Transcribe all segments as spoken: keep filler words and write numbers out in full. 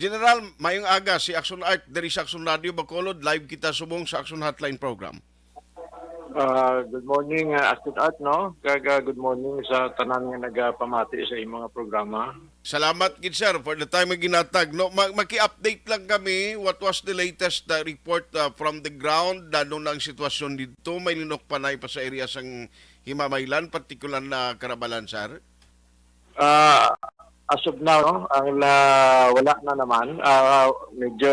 General, mayong aga, si Action Art diri sa Action Radio Bacolod. Live kita subong sa Action Hotline program. Ah, good morning, uh, Action Art, no? Kag, ah, good morning sa tanan nga nagapamati sa imong mga programa. Salamat gid, sir, for the time nga ginatag. No, ma- maki-update lang kami, what was the latest, uh, report, uh, from the ground? Ano na ang sitwasyon dito? May linukpanay pa sa area sang Himamaylan, partikular na Karabalan, sir? Ah, as of now, no, ang la, wala na naman. Ah, medyo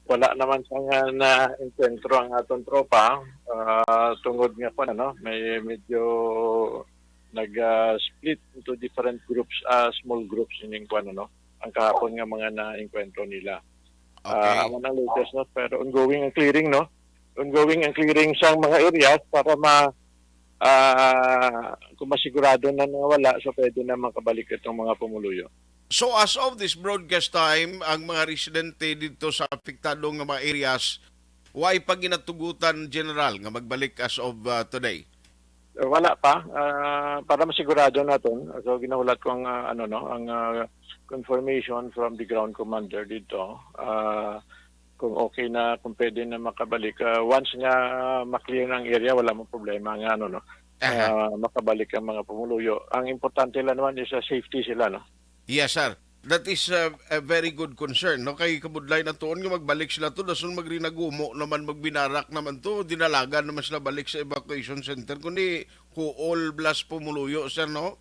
wala naman sa nga na-encuentro ang aton tropa, ah, tungod nga kuan, ano, may medyo nag, ah, split into different groups, ah, small groups ining kuan, ano, ang kahapon nga mga na-encuentro nila. Ah, Okay. Amo nang latest, no, pero ongoing ang clearing, no? Ongoing ang clearing sa mga areas para ma ah, kung masigurado na nawala, so pwede na makabalik itong mga pumuluyo. So as of this broadcast time, ang mga residente dito sa apektado nga mga areas, way pa ginatugutan, General, nga magbalik as of, uh, today? Eh, wala pa. Ah, para masigurado naton, so ginahulat ko ang, ah, ano, no, ang, ah, confirmation from the ground commander dito. Ah, kung okay na, kung pwede na makabalik. Ah, once nga ma-clear na ang area, wala mo problema nga, ano, no, Aha. ah, makabalik ang mga pumuluyo. Ang importante lang naman is, ah, safety sila, no? Yes, sir. That is, uh, a very good concern, no? Kay kabudlay na tuon nga magbalik sila to, dason magrinagumo naman, magbinarak naman to, dinalagan naman sila balik sa evacuation center, kundi kuol blas pumuluyo, sir, no?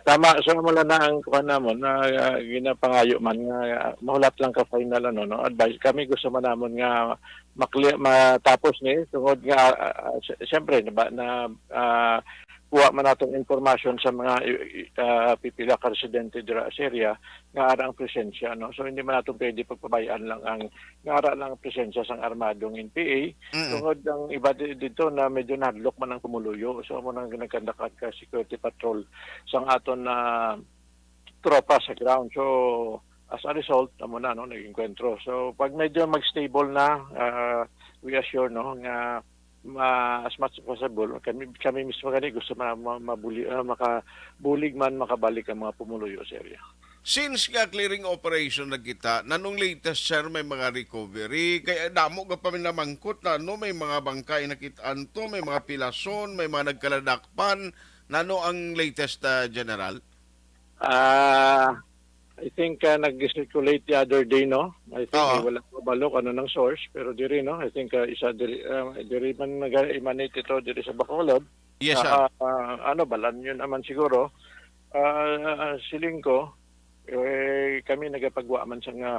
Tama, so, mula na ang kuha namon na, ah, ginapangayo man nga, ah, mahulat lang ka final, ano, no, advice. Kami gusto man namon nga makli-, matapos ni, tungod nga, ah, ah, sy- siyempre, na, na, ah, kuha man natong impormasyon sa mga, i- i- ah, pipila ka residente dira sa area nga ara ang presensya, no? So, hindi man naton pwede pagpabayaan lang ang nga ara lang ang presensya sang armadong N P A. Mm. Tungod ang iba di- dito na medyo nahadlok man ang pumuluyo. So, amo nang nagkandak ka security patrol sang aton na tropa sa ground. So, as a result, amo na, no, nag-enkwentro. So, pag medyo mag-stable na, ah, we assure, no, nga ma, as much as possible, kami, kami mismo gani gusto ma, ma, mabuli, ah, makabulig man, makabalik ang mga pumuluyo sa area. Since nga clearing operation na kita, nanong latest, sir, may mga recovery? Kay damo ka pa namangkot na, no, may mga bangkay nakitaan to, may mga pilason, may mga nagkaladakpan. Nano ang latest, ah, General? Ah, I think, ah, nag-circulate the other day, no? I think Oo. Eh, wala ko balo kung ano nang source, pero diri, no? I think, ah, isa diri, ah, diri man nag-emanate ito diri sa Bacolod. Yes, sir. Ah, ah, ano, Balanyon naman siguro. Ah, siling ko, eh, kami nagapagwa man sa nga,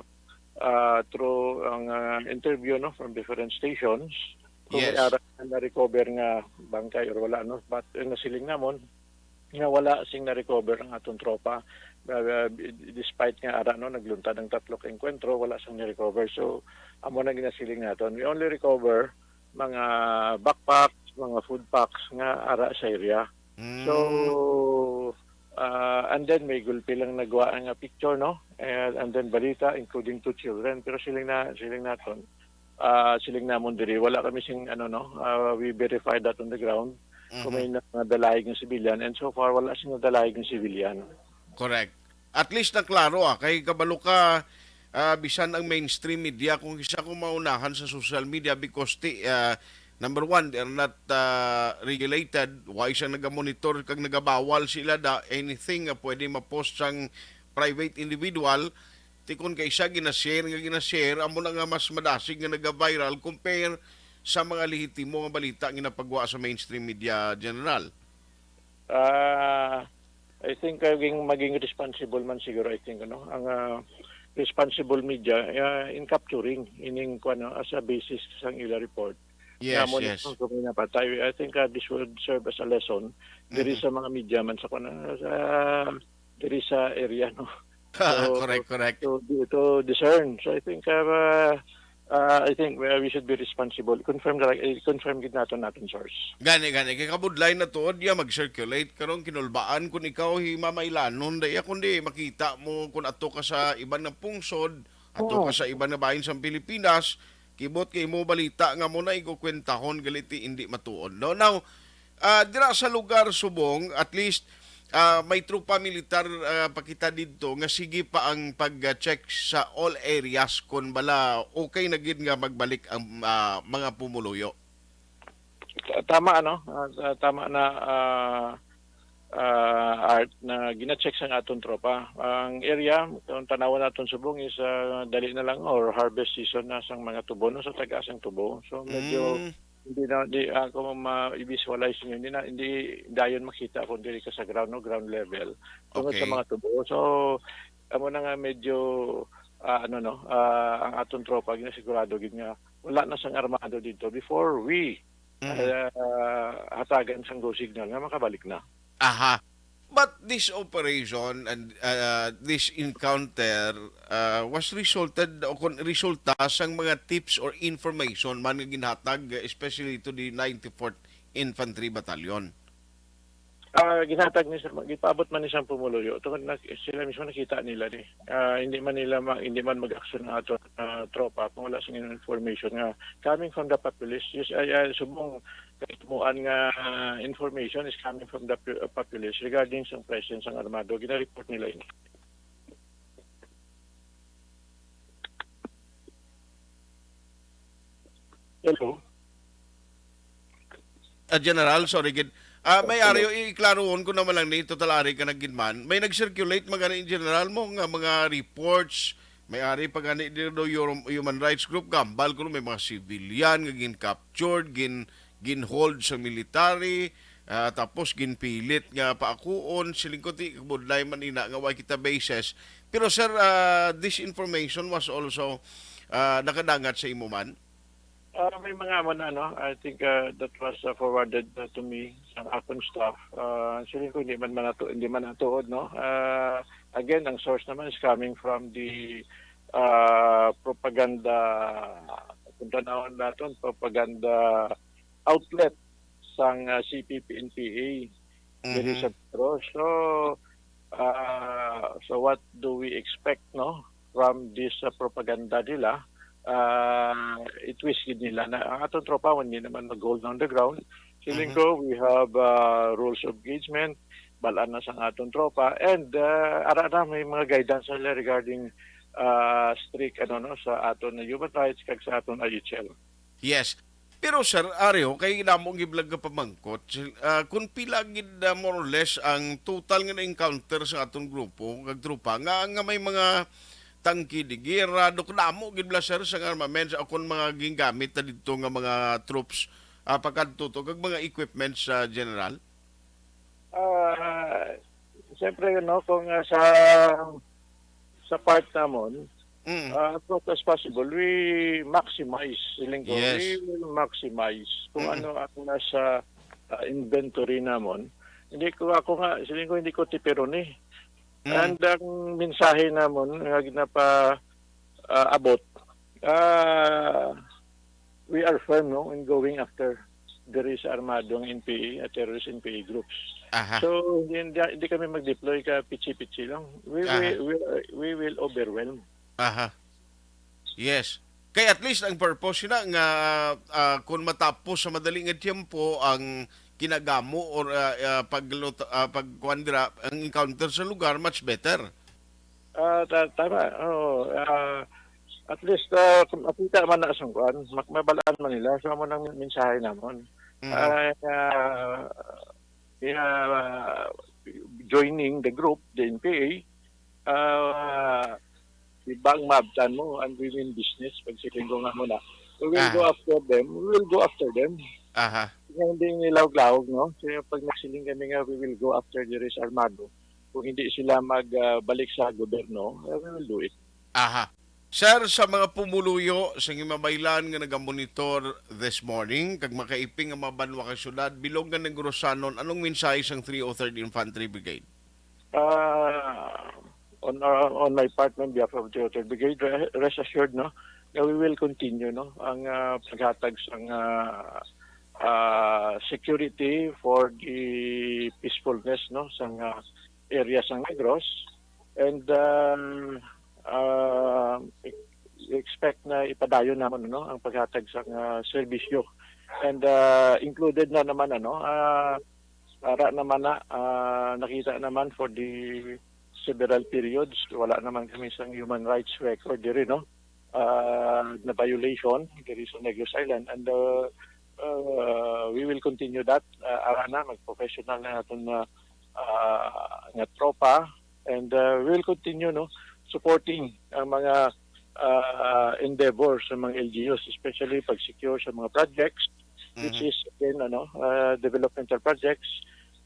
ah, through ang, ah, interview, no, from different stations. Kung may Yes. ara na recover nga bangkay or wala, no? But, eh, nasiling namon nga wala sing na-recover ang aton tropa. Uh, despite nga ara, no, nagluntad ang tatlo ka engkwentro, wala sing na-recover. So, amo na ginasiling naton. We only recover mga backpacks, mga food packs nga ara sa area. Mm. So, ah, and then may gulpi lang nagwa nga picture, no? And, and then balita, including two children. Pero siling na, siling naton, ah, siling namon diri, wala kami sing, ano, no? Ah, we verified that on the ground. Kung may nadalaig nga civilian, and so far, wala sing nadalaig nga civilian. Correct. At least na klaro, ah, kay kabalo ka, ah, bisan ang mainstream media, kung isa ko maunahan sa social media, because ti, ah, number one, they are not, ah, regulated. Why siya nagamonitor kag nagabawal sila da anything nga pwede ma-post sang private individual? Ti kung kay siya ginashare nga ginashare, amo na nga mas madasig nga naga-viral compare sa mga lehitimo nga balita nga ginapagwa sa mainstream media, General. Ah, I think, uh, maging, maging responsible man siguro, I think, ano, ang, ah, responsible media, ah, in capturing ining, kuwan, no, as a basis sang ila report. Yes, Nga mo yes. Kung may napatay, I think, uh, this would serve as a lesson diri Mhm. sa mga media man sa, kuwan, sa, diri sa area, no? So, Correct, correct. to, to discern. So, I think, uh, uh, I think, uh, we should be responsible. Confirm na lang, eh, confirm gid naton naton source. Gani, gani. Kay kabudlay na tuod niya mag-circulate karon, kinulbaan kun ikaw himamailanon da iya, kundi makita mo kun ato ka sa iban nga pungsod, ato Oo. ka sa iban nga bahin sa Pilipinas, kibot kay imo balita nga mo na igukwentahon, gali ti indi matuod, no? Now, ah, dira sa lugar subong, at least, Ah, may tropa militar, ah, pa kita didto nga sige pa ang pag-check sa all areas kon bala okay na gid nga magbalik ang, ah, mga pumuluyo. Ta-, tama, ano? Ah, ta-, tama na, ah, ah, Art, na gina-check sang aton tropa. Ang area, kung tanawan naton subong is, ah, dali na lang or harvest season na sang mga tubo, no, sa taga sang tubo. So, medyo Mm. hindi na, di, ah, kung ma-visualize nyo, hindi na, hindi dayon makita kung diri ka sa ground, no, ground level. Tungod sa Okay. mga tubo. So, amo na nga medyo, ah, ano, no, ah, ang aton tropa, ginasigurado gid nga wala na sang armado dito before we, Mm. ah, hatagan sang go signal nga makabalik na. Aha. But this operation and, uh, this encounter, uh, was resulted o kon resulta sang mga tips or information man nga ginhatag, especially to the ninety-fourth Infantry Battalion? Ah, ginhatag ni sa, gipaabot man ni sang pumuluyo. Tungod na sila mismo nakita nila ni. Ah, hindi man nila ma-, hindi man mag-aksyon ang aton, ah, tropa kung wala sing information nga coming from the populace. Yes, ay, ay, subong kahitmuan nga information is coming from the pu-, populace regarding sa presence ng armado. Gina-report nila yun. Hello? Ah, General, sorry gid. Ah, may Okay. ari, iklarohon ko naman lang ni, total ari ka na gid man. May nag-circulate man gani, General, mo nga mga reports, may ari pa gani dito do Hum-, Human Rights Group, gambal ko may mga civilian nga gin-captured, gin-, gin-hold sa military, ah, tapos ginpilit nga paakuon, siling ko ti budlay man ina nga wa kita basis. Pero sir, ah, this information was also, ah, nakadangat sa imo man? Ah, may mga amo na, no? I think, ah, that was, ah, forwarded, ah, to me sa akong staff. Ah, siling ko hindi man manato-, hindi man natuod, no? Ah, again, ang source naman is coming from the, ah, propaganda, kung tanawon naton, propaganda outlet sang, ah, C P P N P A diri Mhm. sa Negros. So, ah, so what do we expect, no, from this, ah, propaganda nila? Ah, i-twist gid nila na ang atong tropa, hindi naman mag-hold on the ground. Siling Mhm. ko, we have, ah, rules of engagement, balaan na sang atong tropa, and, ah, ara na, may mga guidance nila regarding, ah, strict, ano, no, sa aton na human rights kag sa aton I H L. Yes. Pero, Sir Ario, kay damo gid bala nga pamangkot, sil-, ah, kung pila gid, ah, more or less ang total nga na-encounter sa atong grupo, kag tropa, nga, nga may mga tangke de guerra, dok-, damo gid bala, sir, sa armaments, o kung mga gingamit na didto nga mga troops, ah, pagkadto to, kag mga equipments, ah, General? Ah, siyempre, no, kung, ah, sa, sa part namon, Mm. ah, as much as possible, we maximize, siling ko, Yes. we will maximize kung Mm. ano ang nasa, ah, inventory namon. Hindi ko, ako nga, siling ko, hindi ko tipiron eh. Mm. And ang mensahe namon nga ginapa, ah, abot, ah, we are firm, no, in going after diri sa armado nga N P A at terrorist N P A groups. Aha. So, hindi, hindi, hindi kami mag-deploy ka pitsi-pitsi lang. We, Aha. we, we, we will overwhelm. Aha. Yes. Kay at least ang purpose na nga, ah, kung matapos sa madali nga tiyempo ang kinagamo or, ah, ah, paglut-, ah, pagkuan dira, ang encounter sa lugar, much better. Ah, ta-, tama. Oo. Ah, at least, ah, kung makita man na sa kuan, mak-, mabalaan man nila. So, amo nang mensahe namon. Mhm. Ah, ah, yeah, ah, joining the group, the N P A, ah, di ba ang maabtan mo, ang women business, pag siling ko nga muna, we will go Ah. after them, we will go after them. Aha. Nga hindi nilawag-lawag, no? Kaya pag nagsiling kami nga, we will go after the Res Armado, kung hindi sila mag, ah, balik sa gobyerno, eh, we will do it. Aha. Sir, sa mga pumuluyo sa Himabaylan nga nagamonitor this morning, kag makaiping ang mga banwa kag syudad, bilog nga Negrosanon, anong mensahe sang three oh third Infantry Brigade? Ah, on, uh, on my part, on behalf of the third Brigade, re-, rest assured, no, that we will continue, no, ang, ah, paghatag sang, ah, ah, security for the peacefulness, no, sang, ah, area sang Negros. And, ah, ah, e-, expect na ipadayon namon, no, ang paghatag sang, ah, serbisyo. And, ah, included na naman, ano, ah, Ara naman na, ah, nakita naman for the several periods, wala naman kami sang human rights record diri, no? Ah, na violation diri sa Negros Island. And, uh, uh, we will continue that. Uh, ara na, mag-professional na naton na, uh, nga tropa. And, uh, we will continue, no, supporting ang mga, uh, endeavors sa mga L G Us, especially pag-secure sa mga projects, which Mhm. is, again, ano, uh, developmental projects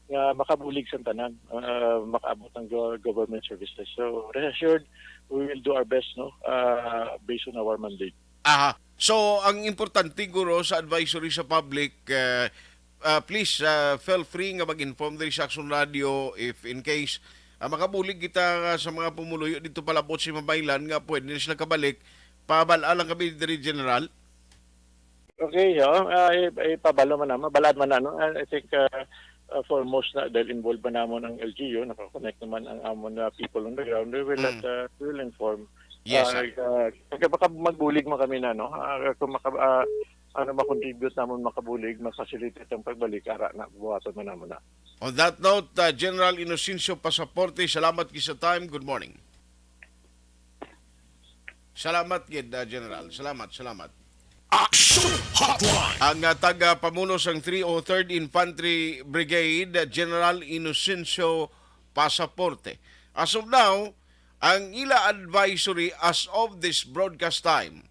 nga makabulig sa tanan, uh, makaabot ang go-, government services. So, rest assured, we will do our best, no, uh, based on our mandate. Aha. So, ang importante, guro, sa advisory sa public, uh, uh, please, uh, feel free nga mag-inform diri sa Aksyon Radio if in case, uh, makabulig kita, uh, sa mga pumuluyo dito palabot sa Himamaylan nga pwede na sila kabalik. Pabal-a lang kami diri, General. Okay, oo. Ah, i-, ipabalo man naman. Balad man na, no? I, I think, uh, uh, foremost na, dahil involved man namon ang L G U, nakakonect naman ang amon na people on the ground, we will let, Mm. uh, we will inform. Yes, Ah, sir. uh, kaya baka magbulig man kami na, no? Ah, kung maka-, ah, ano, makontribute namon makabulig, ma-facilitate ang pagbalik, ara na, buhaton man namon na. On that note, uh, General Inocencio Pasaporte, salamat gid sa time. Good morning. Salamat gid, uh, General. Salamat, salamat. Action Hotline. Ang, uh, taga-pamuno sang three oh third Infantry Brigade, uh, General Inocencio Pasaporte. As of now, ang ila advisory as of this broadcast time,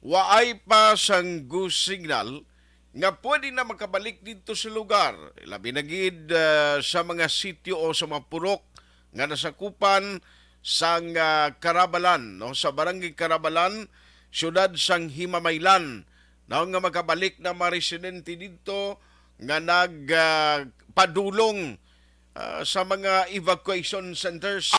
waay pa sang go signal nga pwede na makabalik didto sa lugar, labi na gid, ah, sa mga sitio o sa mga purok nga nasakupan sang, ah, Carabalan, no, sa Barangay Carabalan, siyudad sang Himamaylan, no, nga makabalik na mga residente didto nga nag, ah, padulong, ah, sa mga evacuation centers.